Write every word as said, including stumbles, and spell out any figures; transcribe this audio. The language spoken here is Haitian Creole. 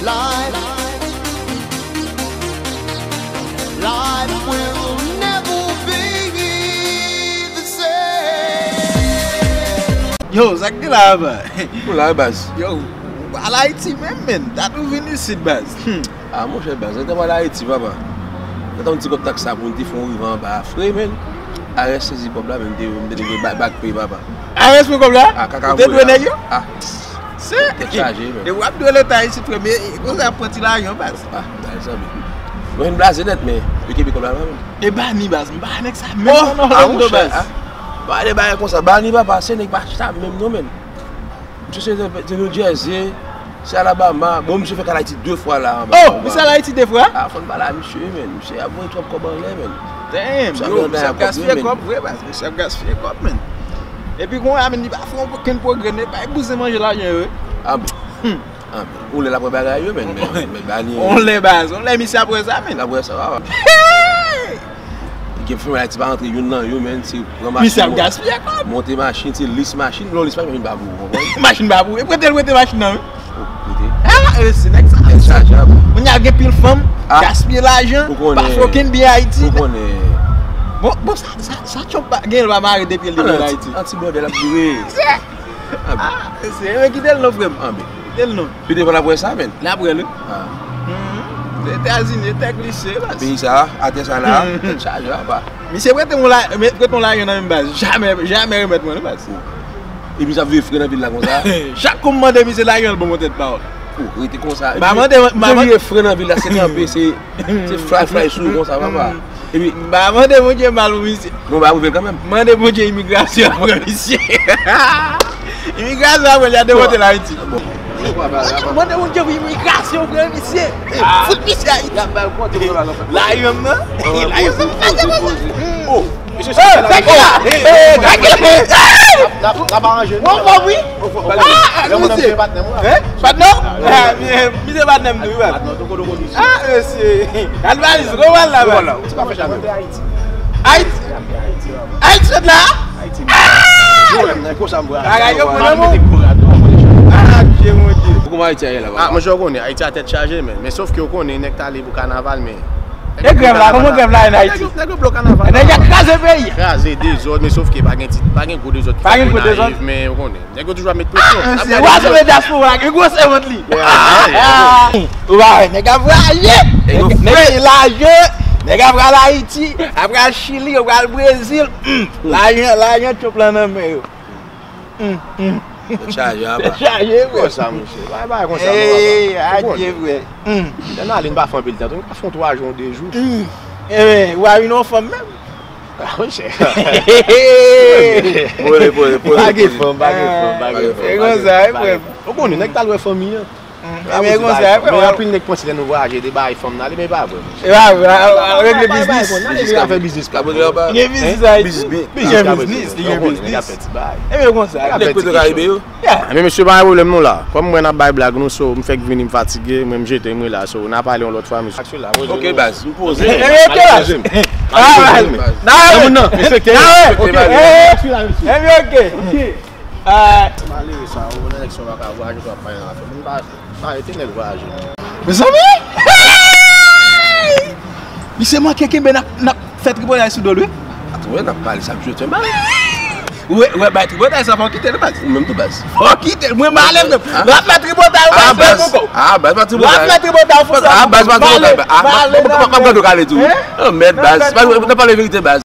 Life, life will never be the same. Yo, sa k gen la, papa? Ou la, baz? Yo, ou pa al Ayiti menm, menn. Dat ou vin isit, baz? Hmm. Ah, monchè, baz, lè m t al Ayiti, papa. Mwen t ap yon ti kòb taks la pou m te fè yon rive anba a fre, menn. Arès sezi kòb la, menn, m te, m te dwe ba-, back pay, papa. Arès pran kòb la? Ah, kaka. Ou te dwe nèg yo? Ah. Se tèt chaje, menn. Depi w ap dwe Leta isit, frè m, e konsa y ap pran ti lajan, baz. Ah, baz, sa byen. Mwen vin blaze nèt, men yo kenbe kòb la nan men m. E Bani, baz, m pa nèg sa menm. Oh, non, non, ah, non, monchè, baz. Ah. Pa de bagay konsa. Bani, papa, se nèg pa chita menm, non, menn. Misye se, se New Jersey, se Alabama. Bon, misye fèk al Ayiti de fwa la. Oh, misye al Ayiti de fwa? Ah, fò n pale a misye, menn. Misye ap voye twòp kòb anlè, menn. Damn, yo, misye ap gaspiye kòb vre, baz. Misye ap gaspiye kòb, menn. Epi kounye a, menn, li pa fè okenn pwogrè, nèg pa bouzen manje lajan yo. Ah bon? Hmm. Ah bon. Ou lè l ap wè bagay yo, menn, men, men Bani. On lè, baz, on lè misye ap wè sa, menn. L ap wè sa, papa. Hey! Gen fanmi Ayiti pa rantre youn nan yo, menn, se pran machin. Misye ap gaspiye kòb. Monte machin, se lis machin, lè w lis machin, machin pa pou ou, konprann? Machin pa pou ou. E prete l prete machin nan, wi. Oh, prete. Ah, e se nèg sa. Nèg sa, djab. Kounye a gen pil fanm, ah, gaspiye lajan, pa fè okenn byen Ayiti. Ou konnen. Bon, bon, sa, sa, sa Trump pa, gen l pa mare depi l depi l Ayiti. An ti, an ti bòdèl ap vire. Ah, mesye, men kite l non, frè m. Ah, men. Kite l non. Pi devan l ap wè sa, menn. L ap wè l, wi. Ah. Mhm. Etazini, tè glise, baz. Peyi sa, atè sa la, tèt chaje, apa. Misye prete m la, men, prete m lajan nan men m, baz. Jamè, jamè remèt mwen, non, baz. Epi sa vire fre nan vil la konsa. Chak kou m mande misye lajan, l ban m yon tèt pawòl. Oh, rete konsa. M pa mande, m pa mande. Vire fre nan vil la, se kanpe, se, se fly, fly sou konsa, papa. Epi m pa mande Bondye mal pou misye. Non, ba rive kanmenm. Mande Bondye imigrasyon apre misye. Imigrasyon apre li a depote l Ayiti. Bon. Mande Bondye pou imigrasyon apre misye. Ah. Fout misye Ayiti. Y ap ba l konte pou la, non. Lajan m nan. Lajan m nan. Oh. Mesye, sa la. Hey, hey, hey, hey. N ap, n ap aranje. Bon, bon, wi. Ah, mesye. Patnè m, wi. Hein? Patnè? Ah, misye patnè m tou, wi, baz. Ah, mesye. Gad valiz, gwo valiz la, baz. Ou pa fè chanm. Ayiti. Ayiti sot la? Ayiti. Ah! Bagay yo pran nan men w. Ah, Dye, mon Dye. Ou kòman Ayiti a ye la, papa? Ah, monchè, ou konnen, Ayiti a tèt chaje, men, men sòf ke ou konnen, nèg t ale pou kanaval, men E grèv la, kòman grèv la an Ayiti? Nèg yo, nèg yo bloke kanaval la. Nèg yo kraze peyi. Kraze, dezòd, men sòf ke pa gen ti, pa gen gwo dezòd ki fèt an Ayiti, men ou konnen. Nèg yo toujou ap met presyon. Ah, mesye, w a sove dyaspora, gen gwo sèvant li. Ou pa wè, nèg ap vwayaje. Nèg gen lajan, nèg ap pral Ayiti, ap pral Chili, yo pral Brezil. Lajan, lajan Trump lan nan men yo. Tèt chaje, apa. Tèt chaje, frè. Konsa, mesye. Bay bagay konsa, non, papa. Ey, adye, frè. Lè n ale, n pa fè anpil tan, tou. Nou ka fè yon twa jou, yon de jou. Ebyen, ou a vin yon fanm menm? Ah, monchè. Poze, poze, poze. Pa gen fanm, pa gen fanm, pa gen fanm. E konsa, e frè. Ou konnen, nèg t al wè fanmi an. Ebyen, konsa, e frè. Men anpil nèg panse lè nou vwayaje, de bagay fanm nan ale, men e pa vre. E pa vre, al regle biznis. Nèg ap fè biznis, pa vre. Gen biznis Ayiti. Li gen biznis, li gen biznis. Ebyen, konsa. Nèg ap fè ti kèchòt. Men mesye, pa gen pwoblèm non la. Kòm mwen ap bay blag nou, so, m fèk vini, m fatige, mwen m jete, m rela, so, n a pale yon lòt fwa, mesye. Ok, baz, m poze. Ebyen, ok, baz. Ah, baz. Nan, nan, respekte. Ebyen, ok. Malere sa, ou nan eleksyon pa ka vwayaje, ou pa fè anyen afè. Moun pa, pa rete nèg vwayaje. Mezanmi! Misye manke kenbe n ap, n ap fè tripotay sou do l, wi. Atò, wè, n ap pale sa, m jete mal. Ou wè, ou wè, bay tripotay sa, fò w kite l, baz. Ou menm tou, baz. Fò w kite l, mwen m ale, frè m. L ap fè tripotay, ou pa fè pou kò. Ah, baz, pa tripotay. L ap fè tripotay, fò sa. Ah, baz, pa tripotay. Ah, m ap gade w kale tou. Hein? Oh, mèd, baz. N ap pale verite, baz.